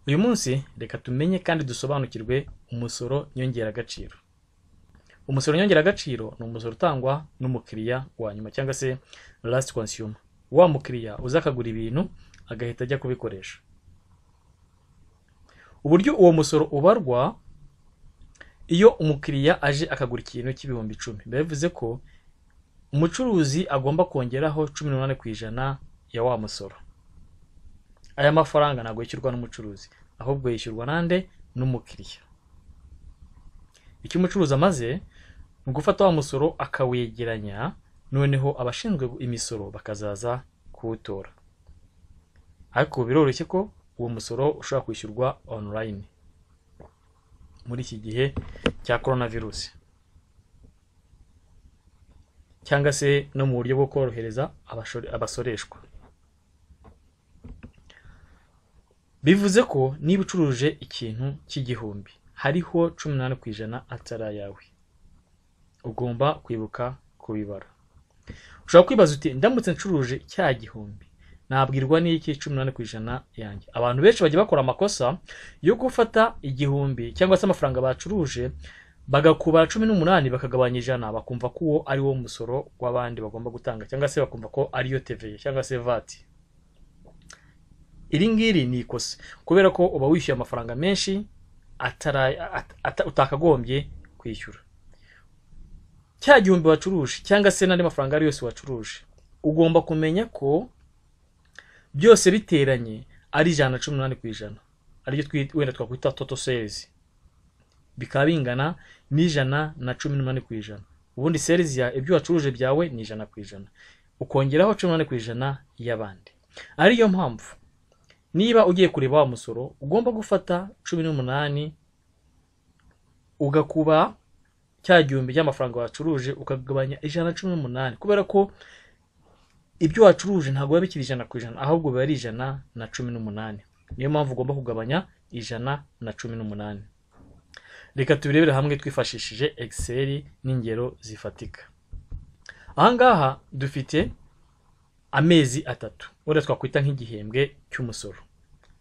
Uyu munsi reka tumenye kandi dusobanukirwe umusoro nyongeragaciro. Umusoro nyongeragaciro ni umusoro utangwa n'umukiriya wa nyuma cyangwa se last consumer. Wa mukiriya uza akagura ibintu agahita ajya kubikoresha. Uburyo uwo musoro ubarwa, iyo umukiriya aje akagura ikintu cy'ibihumbi 10, biba bivuze ko umucuruzi agomba kongeraho 18% ya wa musoro. Aya mafaranga ntabwo yishyurwa n'umucuruzi, ahubwo yishyurwa nande? N'umukiriya. Icyo umucuruzi amaze ni ugufata wa musoro akawegeranya, noneho abashinzwe imisoro bakazaza kuwutora. Ariko biroroshye ko uwo musoro ushobora kwishyurwa online muri iki gihe cya corona virusi, cyangwa se no mu buryo bwo korohereza abasoreshwa. Bivuze ko niba ucuruje ikintu cy'igihumbi hariho 18% atari ayawe, ugomba kwibuka kubibara. Ushobora kwibaza uti ndamutse ncuruje cya gihumbi nabwirwa n'iki 18% yanjye? Abantu benshi bajya bakora amakosa yo gufata igihumbi cyangwa se amafaranga bacuruje bagakuba 18 bakagabanya 100, bakumva ko uwo ari wo musoro w'abandi bagomba gutanga, cyangwa se bakumva ko ariyo TVA cyangwa se VAT. Iri ngiri ni ikosa kubera ko uba wishyuye amafaranga menshi utakagombye kwishyura. Cya gihumbi wacuruje cyangwa se n'andi mafaranga ari yose wacuruje, ugomba kumenya ko byose biteranye ari 118%, aribyo wenda twakwita total sales, bikaba bingana n'118%. Ubundi sales ya ibyo wacuruje byawe ni 100%, ukongeraho 18% y'abandi. Ariyo mpamvu niba ugiye kureba wa musoro ugomba gufata 18 ugakuba cya gihumbi cy'amafaranga wacuruje ukagabanya 118, kubera ko ibyo wacuruje ntabwo biba bikiri 100%, ahubwo biba ari 118. Niyo mpamvu ugomba kugabanya 118. Reka tubirebere hamwe twifashishije Excel n'ingero zifatika. Aha ngaha dufite amezi atatu, wenda twakwita nk'igihembwe cy'umusoro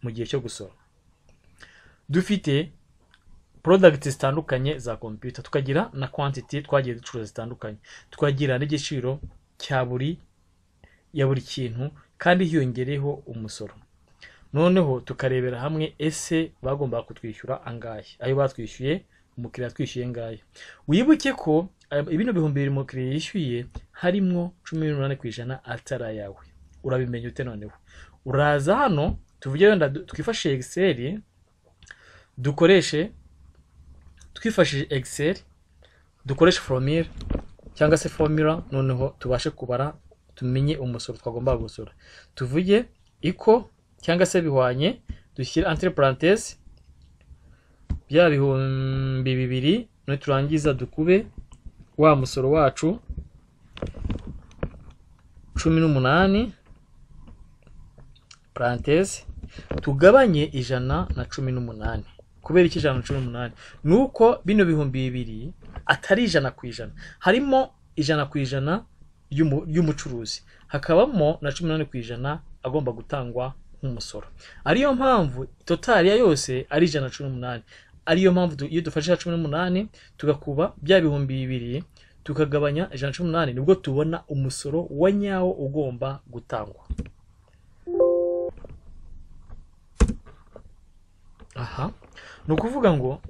mu gihe cyo gusora. Dufite products zitandukanye za computer, tukagira na quantity twagiye ducuruza zitandukanye, tukagira n'igiciro ya buri kintu, kandi hiyongereyeho umusoro. Noneho tukarebera hamwe ese bagombaga kutwishyura angahe, ayo batwishyuye, umukiriya yatwishyuye angahe. Wibuke ko ibino 2000 umukiriya yishyuye harimwo 18% atari ayawe. Urabimenya ute noneho? Uraza hano tuvuge wenda twifashishe Excel, dukoreshe twifashishije Excel, dukoreshe formule cyangwa se formula, noneho tubashe kubara tumenye umusoro twagomba gusora. Tuvuge iko cyangwa se bihwanye, dushyire entre parenthèses bya 2000, niturangiza dukube wa musoro wacu 18 parenthèses, tugabanye 118. Kubera iki 118? Nuko bino 2000 atari 100%, harimo 100% y'umucuruzi, hakabamo na 18% agomba gutangwa nk'umusoro. Ariyo mpamvu total ya yose ari 118. Ariyo mpamvu iyo dufashe 18 tugakuba bya 2000 tukagabanya 118, nibwo tubona umusoro wa nyawo ugomba gutangwa. Aha ni ukuvuga ngo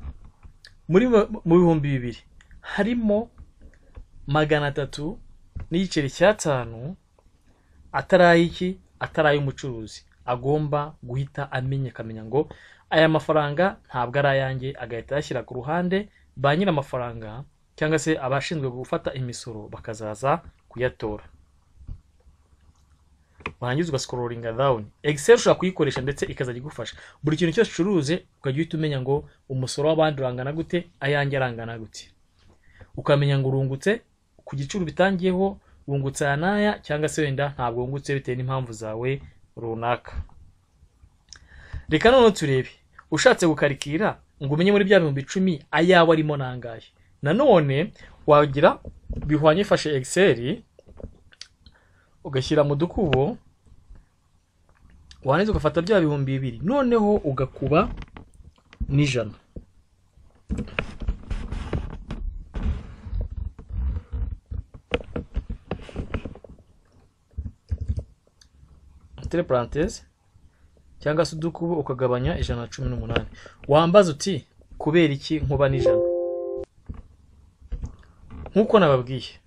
mu 2000 harimo 300.5 atari ay'iki, atari ay'umucuruzi, agomba guhita amenya, akamenya ngo aya mafaranga ntabwo ari ayanjye, agahita ayashyira ku ruhande, ba nyir'amafaranga cyangwa se abashinzwe gufata imisoro bakazaza kuyatora. Warangiza ugascrollinga down. Excel ushobora kuyikoresha ndetse ikazajya igufasha buri kintu cyose ucuruze, ukajya uhita umenya ngo umusoro w'abandi urangana gute, ayanjye arangana gute, ukamenya ngo urungutse ku giciro bitangiyeho, wungutse aya n'aya, cyangwa se wenda ntabwo wungutse bitewe n'impamvu zawe runaka. Reka noneho turebe ushatse gukarikira ngo umenye muri bya 10,000 ayawe arimo nangahe. Nanone wagira bihwanye, ifashe Excel ugashyira mu dukubo Warangiza ugafata bya 2000 noneho ugakuba n'ijana. Entre parenthèse cyangwa se udukubo ukagabanya 118. Wambaza uti kubera iki nkuba n'ijana? Nkuko nababwiye,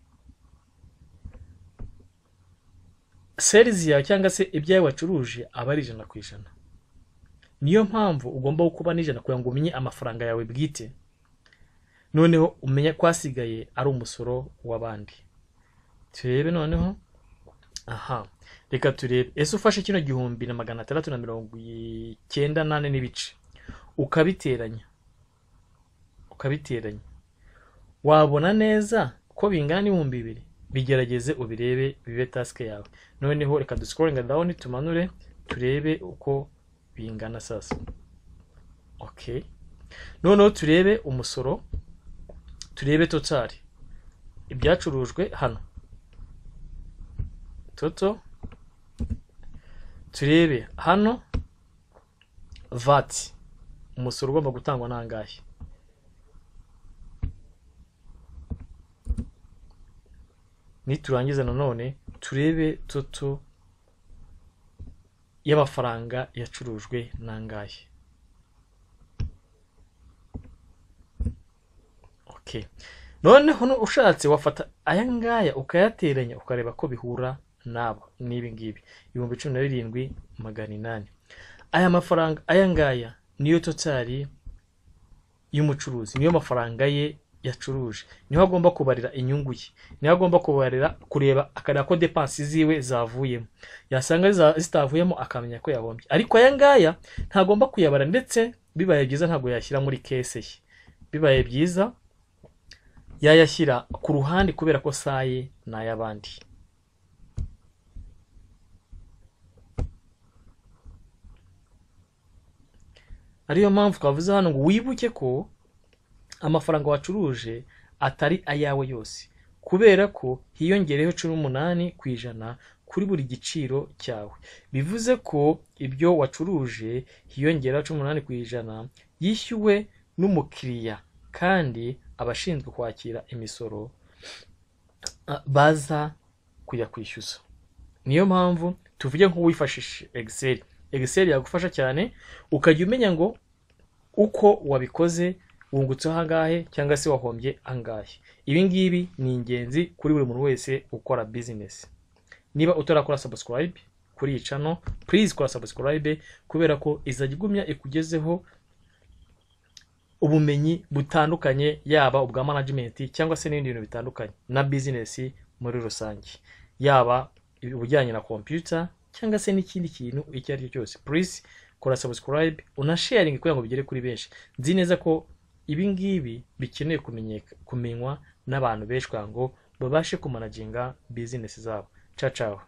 sales yawe cyangwa se ibyawe wacuruje aba ari 100%. Niyo mpamvu ugomba kuba n'ijana kugira ngo umenye amafaranga yawe bwite, noneho umenye ko asigaye ari umusoro w'abandi. Turebe noneho, aha reka turebe, ese ufashe kino 1694 n'ibice ukabiteranya wabona neza ko bingana n'2000. Bigerageze ubirebe bibe task yawe. Noneho reka duscrolling down tumanure turebe uko bingana sasa. Okay, noneho turebe umusoro, turebe total ibyacurujwe hano toto, turebe hano VAT, umusoro ugomba gutangwa nangahe. Niturangiza nanone turebe toto y'amafaranga yacurujwe nangahe. Okay, noneho ushatse wafata aya ngaya ukayateranya ukareba ko bihura nabo n'ibi ngibi 17800. Aya mafaranga aya ngaya niyo totali y'umucuruzi, niyo mafaranga ye yacuruje, niho agomba kubarira inyungu ye, niho agomba kubarira kureba akareba ko dépenses ziwe zavuyemo, yasanga zitavuyemo akamenya ko yahombye. Ariko aya ngaya ntagomba kuyabara, ndetse bibaye byiza ntabwo yashyira muri kese ye, bibaye byiza yayashyira ku ruhande kubera ko saye n'ay'abandi. Ariyo mpamvu twavuze hano ngo wibuke ko amafaranga wacuruje atari ayawe yose, kubera ko hiyongereyeho 18% kuri buri giciro cyawe. Bivuze ko ibyo wacuruje hiyongeraho 18% yishyuwe n'umukiriya, kandi abashinzwe kwakira imisoro baza kuyakwishyuza. Niyo mpamvu tuvuge nk'uwifashisha Excel. Excel yagufasha cyane, ukajya umenya ngo uko wabikoze wungutse angahe cyangwa se wahombye angahe. Ibi ngibi ni ingenzi kuri buri muntu wese ukora business. Niba utarakora subscribe kuri iyi channel, please kora subscribe, kubera ko izajya igumya ikugezeho ubumenyi butandukanye, yaba ubwa management cyangwa se n'ibindi bintu bitandukanye na business muri rusange, yaba ubujyanye na computer cyangwa se n'ikindi kintu icyo ari cyo cyose. Please kora subscribe unasharing kugira ngo bigere kuri benshi. Nzi neza ko ibi ngibi bikeneye kumenywa n'abantu benshi kugira ngo babashe kumanaginga business zabo. Ciao ciao.